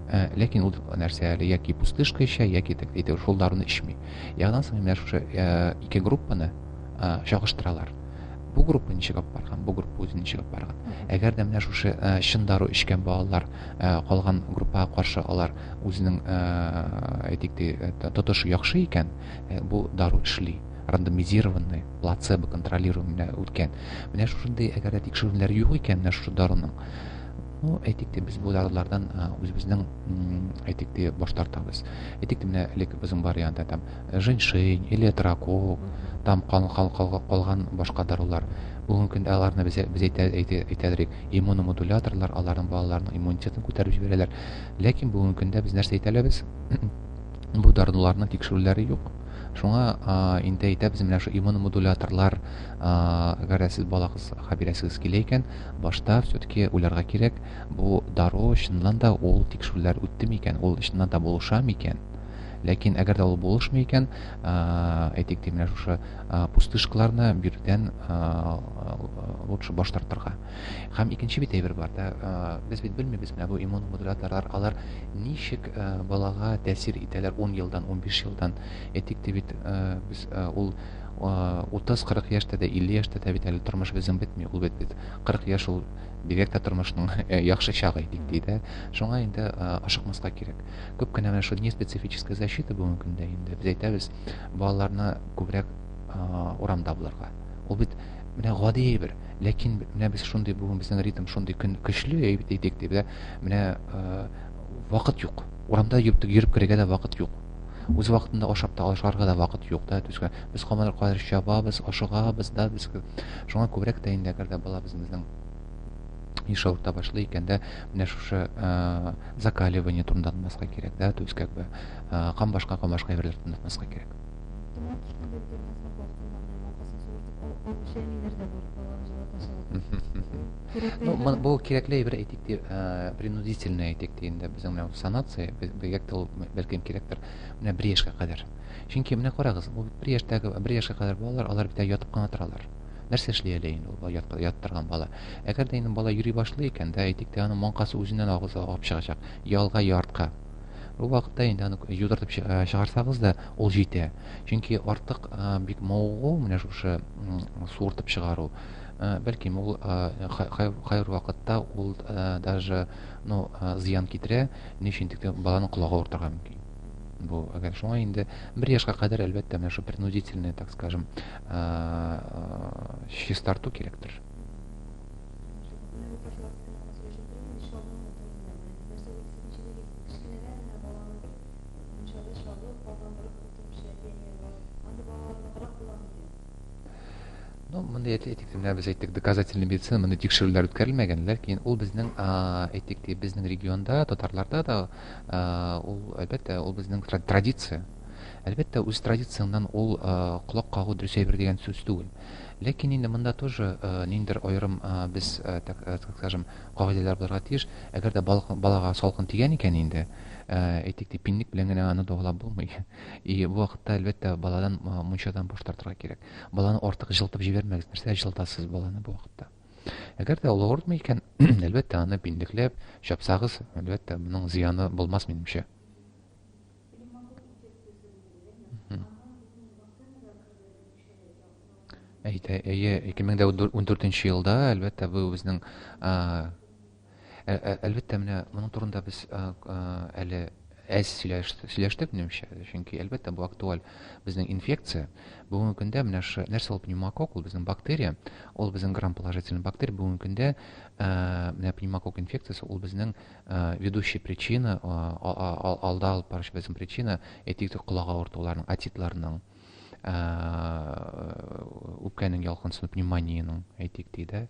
Ләкин ул нәрсә әле яки пустышка эчә, яки так әйтә, шул даруны эчми. Ягъдан соң менә шушы ике группаны чагыштыралар. Бу группа ничек алып барган, бу группа үзен ничек алып барган. Әгәр дә менә шушы чын дару эчкән балалар калган группага каршы алар үзенең әйтик тә, тотышы яхшы икән, бу дару эшли. Рандомизированный, плацебо контролируемый үткән. Менә шушындый әгәр дә тикшерүләр юк икән, менә шушы даруның, ну, әйтик тә, без бу дарулардан үзебезнең, әйтик тә, баш тартабыз. Әйтик тә, менә элек безнең бар янда там женьшень, элеутерококк, там калган башка дарулар. Бүгенге көндә аларны без әйтәдер, иммуномодуляторлар, аларның балаларының иммунитетын күтәреп җибәрәләр. Ләкин бүгенге көндә без нәрсә әйтә алабыз? Бу даруларның тикшерүләре юк. Шуңа инде әйтәбез, менә шу иммуномодуляторлар, әгәр дә сез балагызга бирәсегез килә икән, башта все-таки уйларга кирәк, бу дару чыннан да ул тикшерүләр үтте микән, ул чыннан да булыша микән? Ләкин әгәр дә ул булышмый икән, әйтик ди, менә шушы пустышкаларны бирүдән лучше баш тартырга. Һәм икенче бит әйбер бар да, без бит белмибез, менә бу иммуномодуляторлар алар ничек балага тәэсир итәләр 10 елдан, 15 елдан. Әйтик ди бит, без ул 30-40 яшьтә дә, 50 яшьтә дә бит әле тормыш безнең бетми. Ул бит 40 яшь ул бигрәк тә тормышның яхшы чагы әйтик ди дә. Шуңа инде ашыкмаска кирәк. Күп кенә менә шул неспецифическая защита бүгенге көндә инде без әйтәбез, балаларны күбрәк урамда булырга. Ул бит менә гади әйбер, ләкин менә без шундый бүген безнең ритм шундый көн көчле әйтик дип дә, менә вакыт юк. Урамда йөреп керергә дә вакыт юк. Үз вакытында ашап та ашарга да вакыт юк да. То есть без һаман кадәр чабабыз, ашыгабыз да, без шуңа күбрәк тә инде әгәр дә бала безнең еш авырта башлый икән дә, менә шушы закаливание турында онытмаска кирәк, да, то есть как бы кан башка, кан башка әйберләр турында онытмаска кирәк. Ну, бу кирәкле әйбер әйтик ди, принудительный әйтик ди инде безнең менә санация, бигрәк тә ул бәлкем кирәктер, менә бер яшькә кадәр. Чөнки менә карагыз, бу бер яшьтәге, бер яшькә кадәр балалар, алар бит ятып кына торалар. Нәрсә эшли әле инде ул яттырган бала? Әгәр дә инде бала йөри башлый икән, дә, әйтик тә, аның маңкасы үзеннән агыза агып чыгачак, я алга, я артка. Бу вакытта инде аны юдыртып чыгарсагыз да, ул җитә. Чөнки артык бик мавыгу, менә шушы суыртып чыгару, бәлкем ул кайбер вакытта ул даже, ну, зыян китерә, ни өчен дип, баланың колагы авыртырга мөмкин. Бу, әгәр шуңа инде бер яшькә кадәр, әлбәттә, менә шу принудительный, так скажем, чистарту кирәктер. Ну, мондый әйтик, менә без әйттек, доказательный медицина, мондый тикшерүләр үткәрелмәгән, ләкин ул безнең, әйтик, безнең регионда, татарларда да, ул, әлбәттә, ул безнең традиция. Әлбәттә, үз традицияңнән ул колак кагу дөрес әйбер дигән сүз түгел. Ләкин инде монда тоже ниндидер аерым без, так скажем, кагыйдәләр булырга тиеш. Әгәр дә балага салкын тигән икән инде, әйтик, ди, пиннек белән генә аны дәвалап булмый. И бу вакытта, әлбәттә, баладан мунчадан баш тартырга кирәк. Баланы артык җылытып җибәрмәгез. Нәрсә җылытасыз баланы бу вакытта? Әгәр дә ул авыртмый икән, әлбәттә, аны пиннекләп чапсагыз, әлбәттә, моның зыяны булмас, минемчә. Әйтә, әйе, 2014 елда, әлбәттә, бу безнең, әлбәттә, менә моның турында без әле әз сөйләштек, минемчә, чөнки, әлбәттә, бу актуаль безнең инфекция. Бүгенге көндә менә шу нәрсә ул пневмококк, ул безнең бактерия, ул безнең грамм положительный бактерия. Бүгенге көндә менә пневмококк инфекциясе ул безнең ведущая причина, алда алып баручы безнең причина, әйтик, колак авыртуларының, отитларның, үпкәнең ялкынсыну, пневмониянең, әйтик ди дә.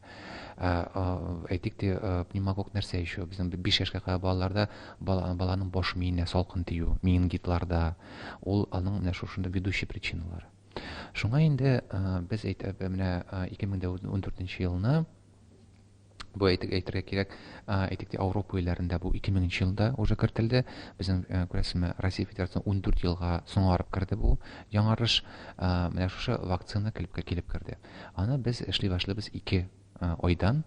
Әйтик ди, пневмококк нәрсә еще? Безнең 5 яшькә кадәр балаларда баланың баш миенә салкын тию, менингитларда, ул аның менә шушында ведущий причиналары. Шуңа инде без әйтә, менә 2014 елны бу әйтергә кирәк, әйтик тә, Ауропа илләрендә бу 2000 елда уже кертелде. Безнең, күрәсезме, Россия Федерациясе 14 елга соңарып керде бу яңарыш. Менә шушы вакцина килеп керде. Аны без эшли башлыйбыз 2 айдан.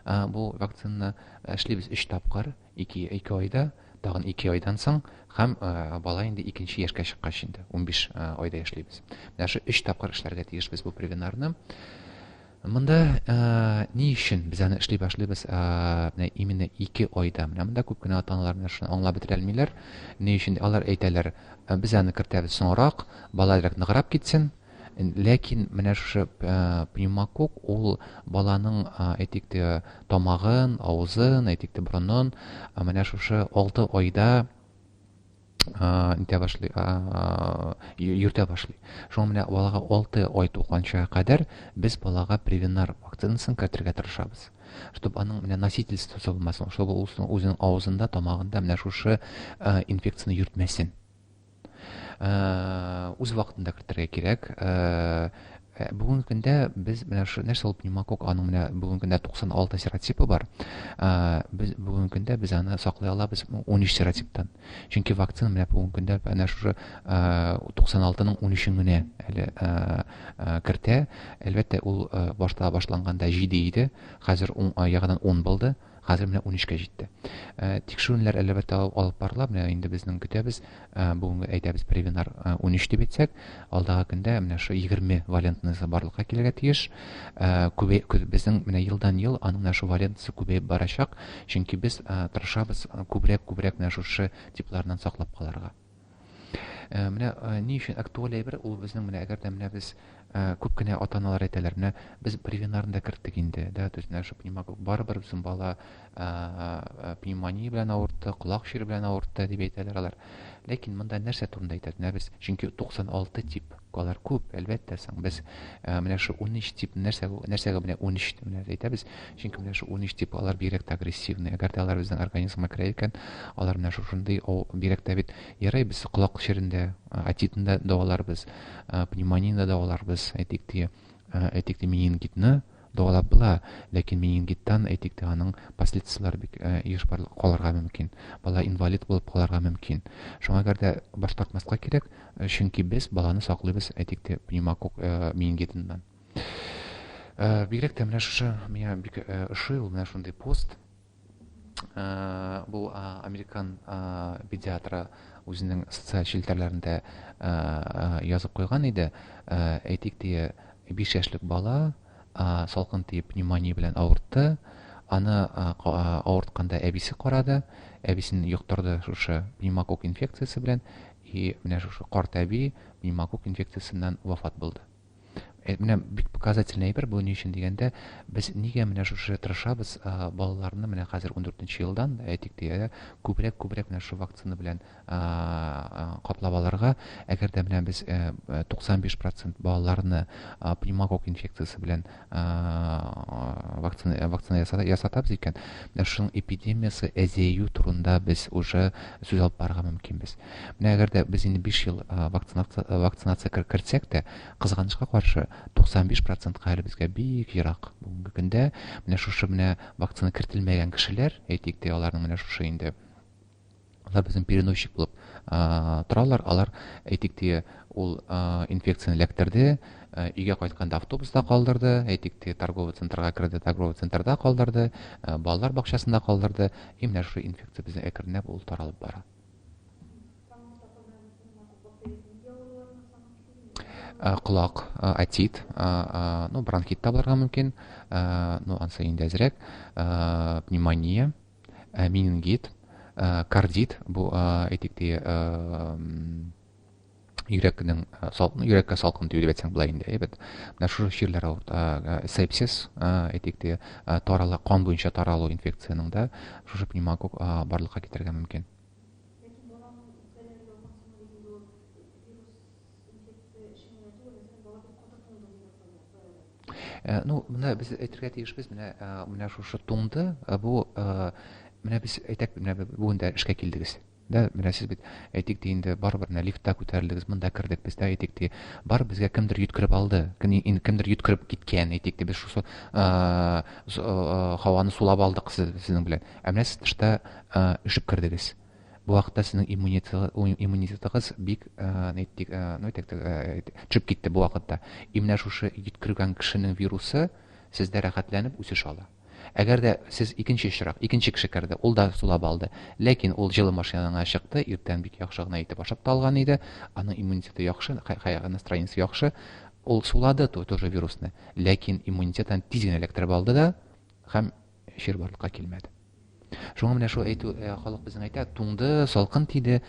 Бу вакцинаны эшлибез 3 тапкыр, 2 айда, тагын 2 айдан соң һәм бала инде икенче яшькә чыккач инде 15 айда эшлибез. Менә шу 3 тапкыр эшләргә тиешбез бу превенарны. Монда ни өчен без аны эшли башлыйбыз, менә именно 2 айда? Менә монда күп кенә ата-аналар менә шуны аңлап бетерә алмыйлар. Ни өчен алар әйтәләр, без аны кертәбез соңрак, бала әзрәк ныграк китсен. Ләкин менә шушы пневмококк ул баланың, әйтик тә, тамагын, авызын, әйтик тә, борынын, менә шушы 6 айда нитә башлый, йөртә башлый. Шуңа менә балага 6 ай тулганча кадәр без балага превенар вакцинасын кертергә тырышабыз. Чтобы аның менә носительствосы булмасын, чтобы ул үзенең авызында, тамагында менә шушы инфекцияне йөртмәсен. Үз вакытында кертергә кирәк. Бүгенге көндә без менә шу нәрсә ул пневмококк, аның менә бүгенге көндә 96 серотипы бар. Без бүгенге көндә без аны саклый алабыз 13 серотиптан. Чөнки вакцина менә бүгенге көндә менә шушы 96-ның 13-ен генә әле кертә. Әлбәттә, ул башта башланганда 7 иде, хәзер яңадан 10 булды. Хәзер менә 13-кә җитте. Тикшерүләр әлбәттә алып барыла. Менә инде безнең көтәбез. Бүгенге әйтәбез превенар 13 дип әйтсәк, алдагы көндә менә шу 20 валентныйсы барлыкка килергә тиеш. Безнең менә елдан-ел аның менә шу валентасы күбәеп барачак, чөнки без тырышабыз күбрәк-күбрәк менә шушы типларыннан саклап калырга. Менә ни өчен актуаль әйбер ул безнең менә әгәр дә менә без күп кенә ата-аналар әйтәләр, менә без превенарны да керттек инде, да, то есть менә шу пневмококк барыбер безнең бала пневмония белән авыртты, колак чире белән авыртты дип әйтәләр алар. Ләкин монда нәрсә турында әйтә? Менә без, чөнки 96 тип алар күп, әлбәттә, соң без менә шу 13 тип нәрсә, нәрсәгә менә 13 менә әйтәбез, чөнки менә шу 13 тип алар бигрәк тә агрессивный. Әгәр дә алар безнең организмга керә икән, алар менә шушындый, бигрәк тә бит ярай без колак чирендә, отитны да дәваларбыз, пневмонияне дә дәваларбыз, әйтик те, әйтик те, менингитны дәвалап була, ләкин менингиттан, әйтик те, аның последствияләре бик еш калырга мөмкин. Бала инвалид булып калырга мөмкин. Шуңа күрә дә баш тартмаска кирәк, чөнки без баланы саклыйбыз, әйтик те, пневмококк менингитыннан. Бигрәк тә менә шушы миңа бик ошый ул менә шундый пост. Бу американ педиатры үзенең социаль челтәрләрендә язып куйган иде. Әйтик те, 5 яшьлек бала салкын тиеп пневмония белән авыртты. Аны авыртканда әбисе карады, әбисен йоктырды шушы пневмококк инфекциясе белән, и менә шушы карт әби пневмококк инфекциясеннән вафат булды. Менә бик показательный әйбер бу, ни өчен дигәндә, без нигә менә шушы тырышабыз балаларны менә хәзер 14 елдан, әйтик те, күбрәк, күбрәк менә шушы вакцина белән каплап алырга. Әгәр дә менә без 95% балаларны пневмококк инфекциясе белән вакцина ясатабыз икән, менә шуның эпидемиясе әзәю турында без уже сүз алып барырга мөмкинбез. Менә әгәр дә без инде 5 ел вакцинация кертсәк тә, кызганычка каршы 95%-ка әле безгә бик ерак. Бүгенге көндә менә шушы менә вакцина кертелмәгән кешеләр, әйтик те, аларның менә шушы инде алар безнең переносчик булып торалар, алар, әйтик те, ул инфекцияне эләктерде, өйгә кайтканда автобуста калдырды, әйтик те, торговый центрга керде, торговый центрда калдырды, балалар бакчасында калдырды, и менә шушы инфекция безнең әкренләп ул таралып бара. Колак, отит, ну, бронхит та булырга мөмкин, ну, ансы инде әзрәк, пневмония, менингит, кардит, бу, әйтик те, йөрәкнең, йөрәккә салкын тию дип әйтсәң була инде, әйбәт. Менә шушы чирләр авырта, сепсис, әйтик те, тарала, кан буенча таралу инфекцияның да шушы пневмококк барлыкка китерергә мөмкин. Ну, менә без әйтергә тиешбез, менә шушы туңды, бу, менә без әйтәк, менә бүген дә эшкә килдегез. Да, менә сез бит, әйтик те, инде барыбер менә лифтта күтәрелдегез, монда кердек без дә, әйтик те, барыбер безгә кемдер йөткереп алды, кемдер йөткереп киткән, әйтик те, без шушы һаваны сулап алдык сезнең белән. Ә менә сез тышта өшеп кердегез. Бу вакытта сезнең иммунитетыгыз бик, әйтик, ну, әйтик, төшеп китте бу вакытта. И менә шушы йөткергән кешенең вирусы сездә рәхәтләнеп үсеш ала. Әгәр дә сез икенче очрак, икенче кеше керде, ул да сулап алды. Ләкин ул җылы машинага чыкты, иртән бик яхшы гына итеп ашап та алган иде, аның иммунитеты яхшы, настроениесе яхшы, ул сулады тоже вирусны, ләкин иммунитетын тиз генә эләктереп алды да һәм чир барлыкка килмәде. Шуңа менә шул әйтү, халык безнең әйтә, туңды, салкын тиде.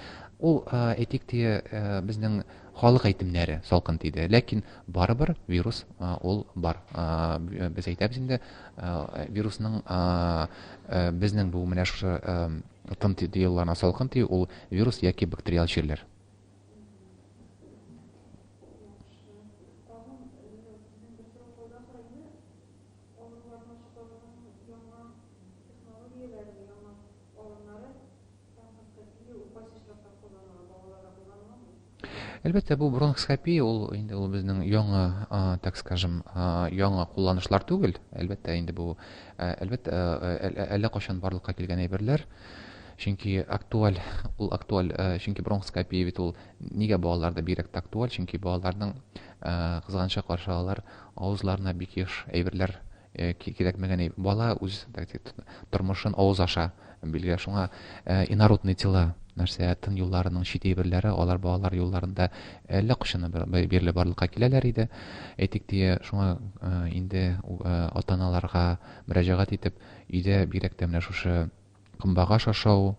Ул, әйтик те, безнең халык әйтемнәре салкын тиде. Ләкин барыбер вирус, ул бар. Без әйтәбез инде, вирусның, безнең бу менә шушы, тын тиде юлларына салкын тию, ул вирус яки бактериаль чирләр. Әлбәттә, бу бронхоскопия ул инде ул безнең яңа, так скажем, яңа кулланышлар түгел. Әлбәттә, инде бу, әлбәттә, әллә кайчан барлыкка килгән әйберләр. Чөнки актуаль, ул актуаль, чөнки бронхоскопия бит ул нигә балаларда бигрәк тә актуаль? Чөнки балаларның, кызганычка каршы, алар авызларына бик еш әйберләр кирәкмәгән әйбер. Бала үз тормышын авыз аша билгеләп. Шуңа инородные тела, нәрсә, тын юлларының чит әйберләре, алар балалар юлларында әллә кайчаннан бирле барлыкка киләләр иде. Әйтик тия, шуңа инде ата-аналарга мөрәҗәгать итеп, өйдә бигрәк тә менә шушы Көнбагыш ашау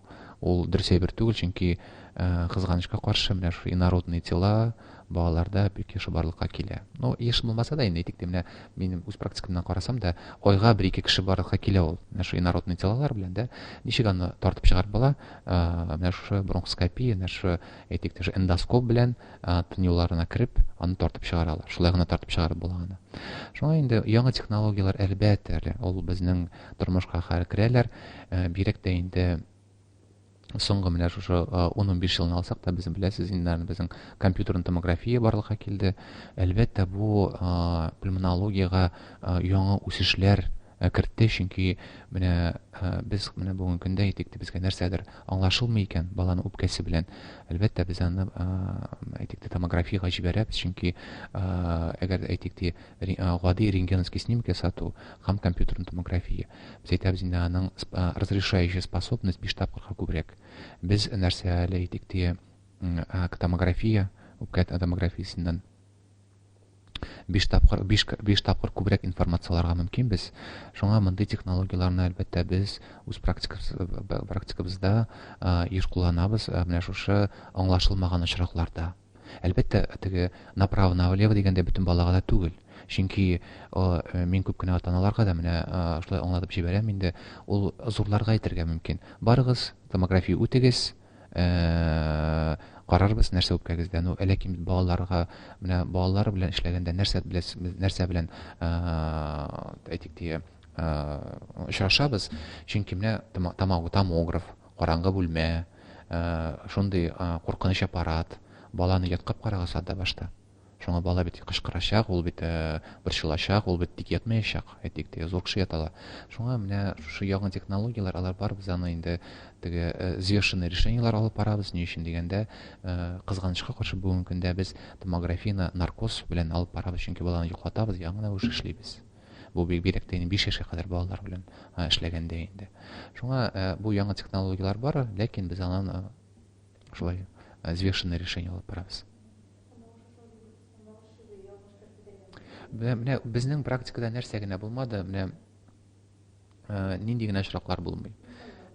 ул дөрес әйбер түгел, чөнки кызганычка каршы менә шушы инородные тела балаларда бик еш барлыкка килә. Ну, еш булмаса да инде, әйтик тә, менә минем үз практикамнан карасам да, айга бер-ике кеше барлыкка килә ул. Менә шушы инородные телалар белән дә ничек аны тартып чыгарып була? Менә шушы бронхоскопия, менә шушы, әйтик тә, эндоскоп белән тын юлларына кереп, аны тартып чыгаралар. Шулай гына тартып чыгарып була аны. Шуңа инде яңа технологияләр әлбәттә әле ул безнең тормышка хәл керәләр. Бигрәк тә инде соңгы менә шушы 10-15 елны алсак та, безнең беләсез инде, безнең компьютерный томография барлыкка килде. Әлбәттә, бу пульмонологиягә яңа үсешләр кертте, чөнки менә без менә бүгенге көндә әйтик, безгә нәрсәдер аңлашылмый икән баланың үпкәсе белән, әлбәттә, без аны әйтик, томографиягә җибәрәбез, чөнки әгәр әйтик, гади рентгеновский снимок ясату һәм компьютерный томография. Без әйтәбез инде аның разрешающая способность 5 тапкырга күбрәк. Без нәрсә әле әйтик те томография, үпкә томографиясеннән 5 тапкыр 5, 5 тапкыр күбрәк информация алырга мөмкинбез. Шуңа мондый технологияләрне әлбәттә без үз практикабызда еш кулланабыз, менә шушы аңлашылмаган очракларда. Әлбәттә, теге направо налево дигәндә бөтен балага да түгел. Чөнки мин күп кенә ата-аналарга да менә шулай аңлатып җибәрәм инде, ул зурларга әйтергә мөмкин. Барыгыз, томография үтегез, карарбыз нәрсә үпкәгездә. Ну, ләкин балаларга, менә балалар белән эшләгәндә нәрсә беләсез, нәрсә белән, әйтик тия, очрашабыз. Чөнки менә томограф, караңгы бүлмә, шундый куркыныч аппарат, баланы яткып карагыз анда башта. Шуңа бала бит кычкырачак, ул бит борчылачак, ул бит тик ятмаячак, әйтик, теге зур кеше ята ала. Шуңа менә шушы яңа технологияләр, алар бар, без аны инде теге взвешенный решениеләр алып барабыз. Ни өчен дигәндә, кызганычка каршы бүгенге көндә без томографияне наркоз белән алып барабыз, чөнки баланы йоклатабыз, яңа уже эшлибез. Бу бигрәк тә инде 5 яшькә кадәр балалар белән эшләгәндә инде. Шуңа бу яңа технологияләр бар, ләкин без аннан шулай взвешенное решение алып барабыз. Менә безнең практикада нәрсә генә булмады, менә нинди генә очраклар булмый.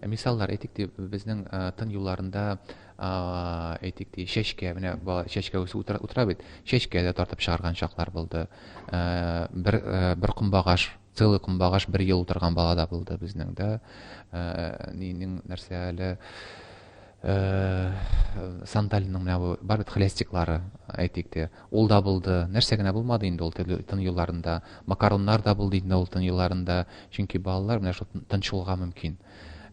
Мисаллар әйтик ди, безнең тын юлларында әйтик ди, чәчкә, менә бала чәчкә үсеп утыра, утыра бит, чәчкә дә тартып чыгарган чаклар булды. Бер бер комбагаш, целый комбагаш бер ел утырган бала да булды безнең дә. Нинең нәрсә әле сандалиның менә бу бар бит хлястиклары, әйтик тә, ул да булды. Нәрсә генә булмады инде ул тын юлларында. Макароннар да булды инде ул тын юлларында. Чөнки балалар менә шул тынчуга мөмкин.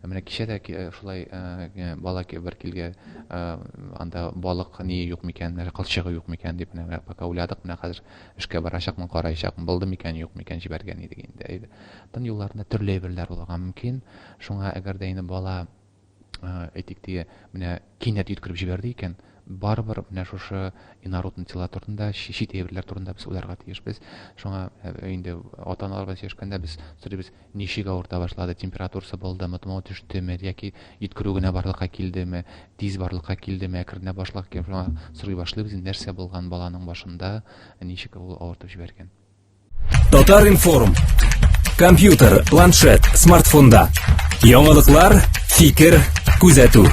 Менә кичә дә шулай бала бер килгә, анда балык ни юк микән, менә кылчыгы юк микән дип, менә пока уйладык, менә хәзер эшкә барачакмын, караячакмын, булды микән, юк микән, җибәргән идек инде. Тын юлларында төрле әйберләр булырга мөмкин. Шуңа әгәр дә инде бала әйтик теге менә кинәт йөткереп җибәрде икән, барыбер менә шушы инородный тела турында, чит әйберләр турында без уйларга тиешбез. Шуңа инде ата-аналар белән сөйләшкәндә без сорыйбыз, ничек авырта башлады, температурасы булдымы, томау төштеме, яки йөткерү генә барлыкка килдеме, тиз барлыкка килдеме, әкренләп башлап килде. Шуңа сорый башлыйбыз, нәрсә булган баланың башында, ничек ул авыртып җибәргән. Татар-информ. Компьютер, планшет, смартфонда. Яңалыклар, фикер, күзәтү.